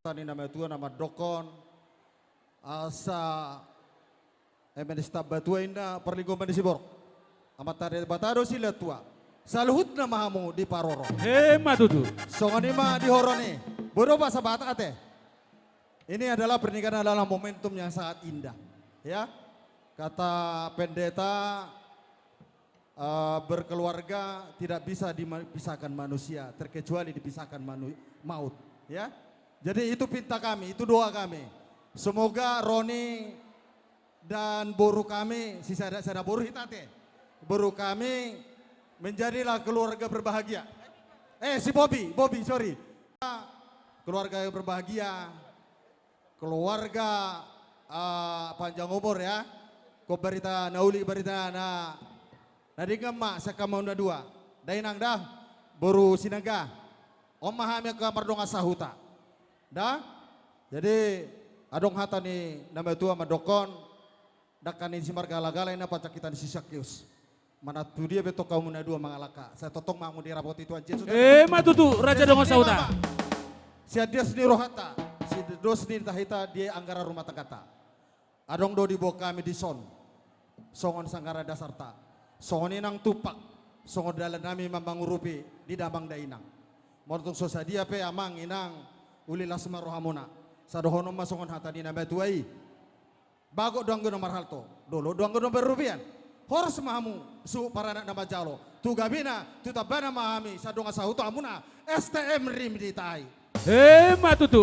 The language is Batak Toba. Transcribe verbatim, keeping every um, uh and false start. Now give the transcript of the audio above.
Tani na matua na mandokkon, asa eme ni stambatua inna parlinggoman ni siborok. Amanta Debata do silehon tua. Saluhutna ma hamu diparorot. Emma tutu. Songon i ma di horong i. Bodo bahasa Batak ate. Ini adalah pernikahan adalah momentum yang sangat indah. Ya. Kata pendeta, eh, berkeluarga tidak bisa dipisahkan manusia, terkecuali dipisahkan manu-, maut, ya. Jadi itu pinta kami, itu doa kami. Semoga Roni dan boru kami, si sada, sada boru hita ate. Boru kami menjadilah keluarga berbahagia. Eh, si Bobi, Bobi, sorry. Keluarga yang berbahagia, keluarga, eh, panjang umur ya. Ko barita na uli, barita na, na denggan ma sian hamu na dua. Da inang da, boru Sinaga. On ma hami angka mardongan sahuta. Da? Jadi, adong hata ni na matua mandokkon, dangka ni simargalagala inna pancang hita ni si Sakeus. Manang tu dia be tong hamu na dua mangalangka. Sai tongtong ma hamu dirapoti Tuhan Jesus. Emma tutu, raja dongan sahuta. Sian dia seni rohata, sian dia seni tahita di anggaran rumah tanggata. Adong do diboan hami dison. Songon sanggar dasarta. Songon i nang tumpak. Songon dalan nami ma mangurupi di damang dainang. Molo tung so sadia pe amang inang, uli las ma rohamuna. Sai dohonon ma songon hata ni na matua i. Bagot do anggo na marhalto, dolok do anggo na marrupian. Horas ma hamu suhut paranak na manjalo. Tu gabena, tu tambana ma hami, sai dongan sahuta hamuna, S T M Rim di Itai. Emma tutu.